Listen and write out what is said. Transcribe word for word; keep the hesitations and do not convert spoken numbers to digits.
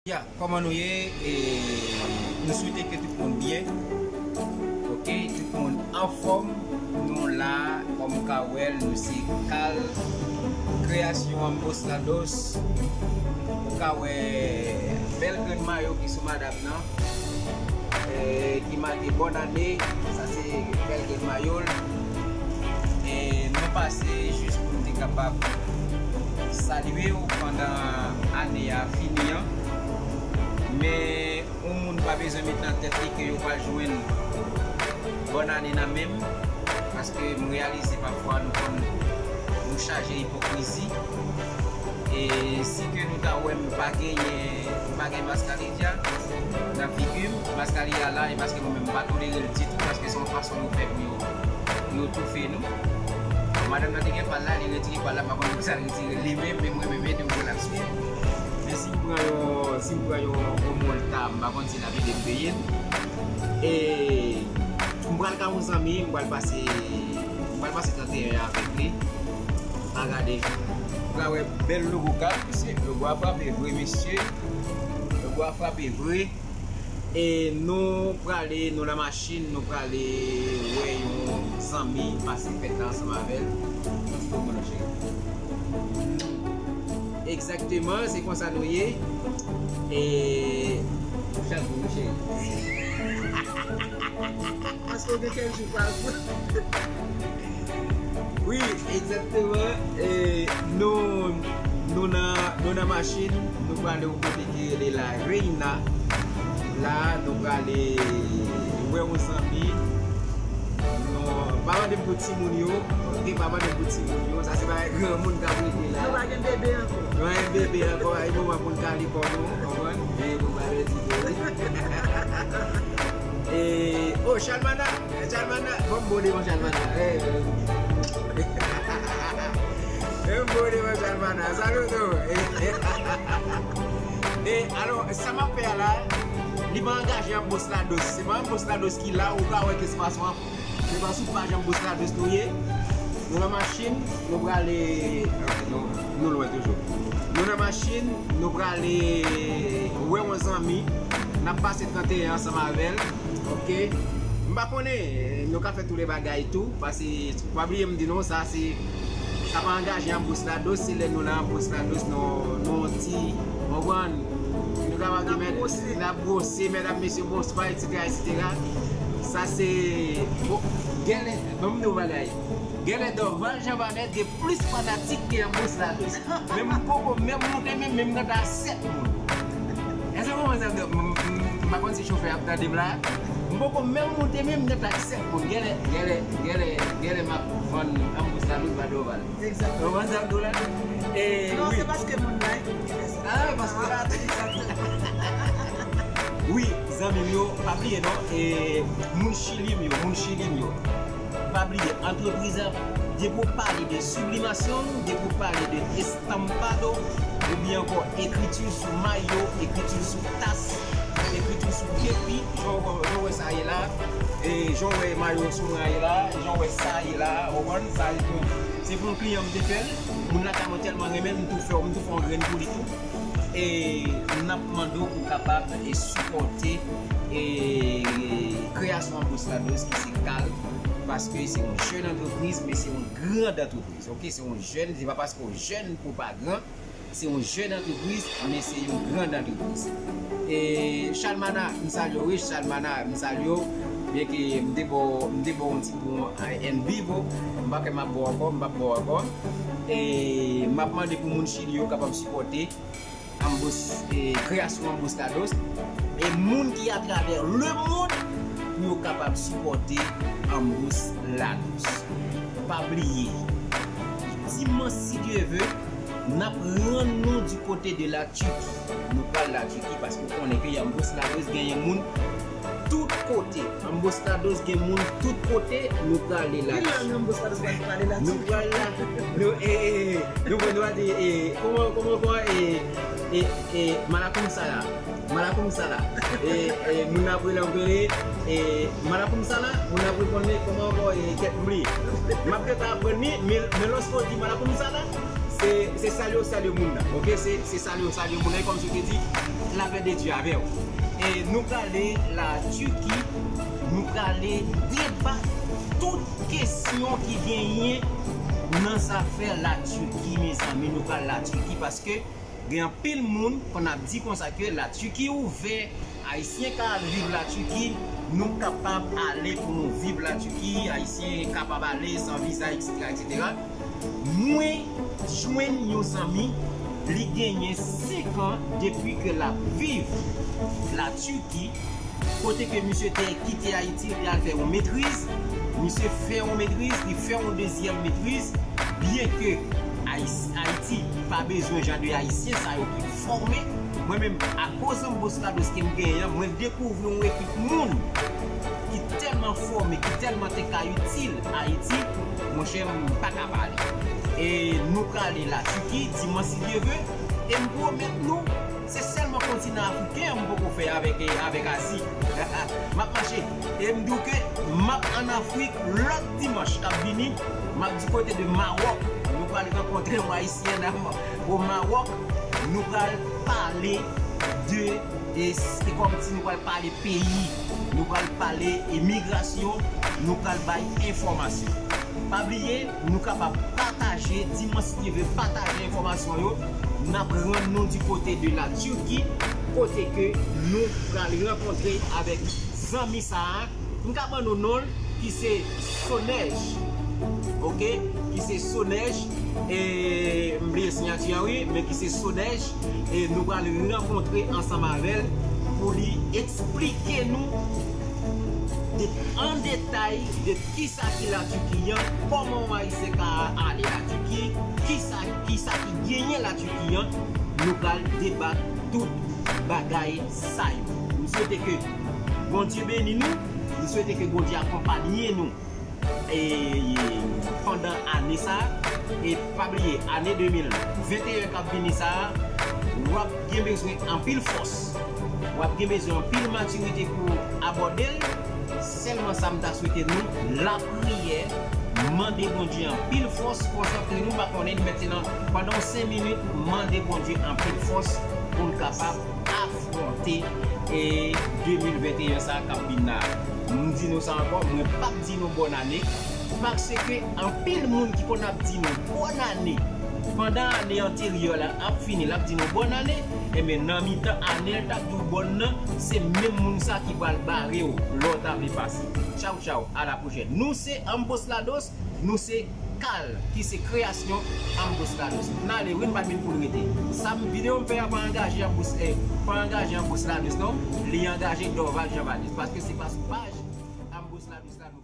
Ya, kòman nou ye? E, nou swete ke tout moun byen. Ok, tout moun anfòm. Nou la, kòm ou ka wè l, nou se Kal Kreyasyon Ambos Lados. Ou ka wè bèl grenn mayo ki sou madanm nan, e, ki make Bòn Ane. Sa se bèl grenn mayo l. E nou pase jis pou nou te kapab salye w pandan ane a fini an. Men yon moun pa bezwen met nan tèt li ke yo pral jwenn Bòn Ane nan men m, paske m reyalize pafwa nou konn nou chaje ipokrizi. E si ke nou ta wè m pa genyen, m pa gen mascarilla nan figi m, mascarilla la, e paske mwen menm m pa tolere l ditou, paske se yon fason yo fè pou yo, pou yo toufe nou. Madanm nan te gen pa l la, li retire pa l la, m pa konn poukisa l retire l li menm, men mwen menm, ede m pou l ap swiv. Men si m pran yon, si m pran yon, yon mòl ta, m pa konn si l ap ede m peye l. E m pral ka yon zanmi, m pral pase, m pral pase trannteyen an avèk li. Pa gade. Ou ka wè bèl logo Kal, mesye. Logo a frape vre, mesye. Logo a frape vre. E nou prale, nou nan machin, nou prale wè yon zanmi, pase fèt la ansanm avè l. Yon ti moman, cheri. Egzakteman, se konsa nou ye. E, chak jou, wi, cheri. Paske w gen kèk jou pa. Wi, egzakteman. E, nou, nou nan, nou nan machin, nou prale yon kote ki rele La Reina. La, nou prale wè yon zanmi. Non, pa mande m pou timoun yo. Ok, pa mande m pou timoun yo. Sa se bagay granmoun k ap regle la. Nou pa gen bebe ankò. Nou pa gen bebe ankò. E moman pou n kale kò nou, konprann? E pou n pa pèdi kò nou. E, oh, Chalmana! Chalmana! Bon, bon, bon, Chalmana. E, bon, bon, Chalmana. Salut, nou. E, alò, sa m ap fè a la, li pa angaje Ambos Lados. Se pa Ambos Lados ki la, ou ka wè ke se pa sou Se pa sou paj Ambos Lados nou ye. Nou nan machin, nou prale, ok, nou, nou lwen toujou. Nou nan machin, nou prale wè yon zanmi. N ap pase trannteyen ansanm avè l. Ok. M pa konnen, nou ka fè tout le bagay tou, paske pa bliye m di nou, sa se, sa pa angaje Ambos Lados, se lè nou nan Ambos Lados, nou, nou ti, konprann? Nou kapab di, n ap bwose, medam, mesye, bonswa, etsetera, etsetera. Sa se, bon, genlè, ban m di w bagay. Genlè Dorval Jean Vanette gen plis fanatik ke Ambos Lados. Men m poko menm monte menm, menm nan ta sèt moun. Èske w konprann sa m di w? M, m, m pa konn si chofè ap tande m la. M poko menm monte menm nan ta sèt moun. Genlè, genlè, genlè, genlè m ap vann Ambos Lados ba Dorval. Egzakteman. Ou konprann sa m di w la? E, non, wi. Se paske moun la ki fè sa. Ah, paske la, egzakteman. Wi, zanmi m yo, pa bliye non, e, moun Chili m yo, moun Chili m yo. Pa bliye, antrepriz la, depi w pale de sublimasyon, depi w pale de estampado, oubyen ankò ekriti sou mayo, ekriti sou tas, ekriti sou kepi, jan w, jan w wè sa ye la, e jan w wè mayo sou mwen an ye la, jan w wè sa ye la, ou konprann, sa se pou, se pou yon kliyan m te fè l, moun lakay mwen tèlman renmen l, m tou fè, m tou fè yon grenn pou li tou. E n ap mande w pou w kapab e sipòte e kreyasyon Ambos Lados ki se Kal, paske se yon jèn antrepriz, men se yon gran antrepriz. Ok, se yon jèn, se pa paske w jèn pou w pa gran, se yon jèn antrepriz, men se yon gran antrepriz. E Chalmana, m salye w, wi, Chalmana, m salye w, byenke m te ba w, m te ba w yon ti bon, a, en vivo, m pa kwè m ap ba w ankò, m p ap ba w ankò. E m ap mande pou moun Chili yo kapab sipòte Ambos, e, kreyasyon Ambos Lados, e moun ki atravè lemonn pou yo kapab sipòte Ambos Lados. Pa bliye, dimanch, si Dye ve, n ap rann nou di kote de la Turquie. Nou pral la Turquie paske w konnen ke Ambos Lados genyen moun tout kote. Ambos Lados gen moun tout kote, nou prale la. Ki lang Ambos Lados pral pale la? Nou pral la. Nou, e, e, e, nou, nou pral di, e, kòman, kòman, kòman, e, e, e, malakoum sa la. Malakoum sa la. E, e, moun ap rele anglè, e, malakoum sa la, moun ap reponn li, kòman ankò, e, kèt m bliye. M ap gentan aprann li, men, men lòske w di malakoum sa la, E se salye w salye moun nan, oke? Se, se salye w salye moun nan, e kòmsi w te di, lapè de Dye avè w. E nou prale la Turquie, nou prale deba tout kesyon ki genyen nan zafè la Turquie, mezanmi, nou pral la Turquie, paske gen anpil moun konn ap di konsa ke la Turquie ouvè, Ayisyen ka al viv la Turquie, nou kapab ale pou nou viv la Turquie, Ayisyen kapab ale san viza, etsetera, etsetera. Mwen jwenn yon zanmi, li genyen senk an depi ke l ap viv la Turquie, kote ke misye te kite Ayiti, li al fè yon metriz, misye fè yon metriz, li fè yon dezyèm metriz, byen ke Ayis-, Ayiti pa bezwen jan de Ayisyen sa yo ki fòme. Mwen menm, akoz Ambos Lados ke m genyen an, mwen dekouvri yon ekip moun ki tèlman fòme, ki tèlman te ka itil Ayiti, monchè, m pa ka pale. E nou prale la Turquie, dimanch si Dye ve, e m pwomèt nou, se sèlman kontinan afriken an m poko fè avèk, avèk Azi. M ap mache, e m di w ke m ap ann Afrik lòt dimanch k ap vini, m ap di kote de Mawòk, nou pral rankontre yon Ayisyen nan, o Mawòk, nou pral pale de, e, e kòmsi nou pral pale peyi, nou pral pale imigrasyon, nou pral bay enfòmasyon. Pa bliye, nou kapab pataje, dimanch si Dye ve, pataje enfòmasyon yo, n ap rann nou di kote de la Turquie, kote ke nou pral rankontre avèk zanmi sa a, m ka ban nou non l, ki se Sonèj. Oke? Ki se Sonèj. E, m bliye siyati an, wi, men ki se Sonèj. E nou pral rankontre ansanm avè l pou li eksplike nou de, an detay de kisa ki la Turquie an, kòman yon Ayisyen ka ale la Turquie, kisa, kisa ki genyen la Turquie an. Nou pral debat tout bagay sa yo. M swete ke Bondye beni nou. M swete ke Bondye akonpaye nou, e, pandan ane sa a. E pa bliye, ane de mil venteyen k ap vini sa a, w ap gen bezwen anpil fòs. W ap gen bezwen anpil matirite pou w abòde l. Sèlman sa m ta swete nou, lapriyè, mande Bondye anpil fòs, konsantre nou, m pa konnen, mentnan, pandan yon senk minit, mande Bondye anpil fòs pou n kapab afwonte, e, de mil venteyen sa k ap vin la. M di nou sa ankò, mwen p ap di nou bòn ane, paske anpil moun ki konn ap di nou bòn ane, pandan ane anteryè la ap fini, l ap di nou bòn ane, enben, nan mitan ane, l t ap di w bòn nan, se menm moun sa ki pral bare w lè w ta vle pase. Tchaw, tchaw, a la pwochèn. Nou se Ambos Lados, nou se Kal, ki se kreyasyon Ambos Lados. N ale, wi, n pa t vin pou n rete. Sa m, videyo m fè a pa angaje Ambos, eh, pa angaje Ambos Lados, non. Li angaje Dorval Jean Baptiste, paske se pa sou paj Ambos Lados la nou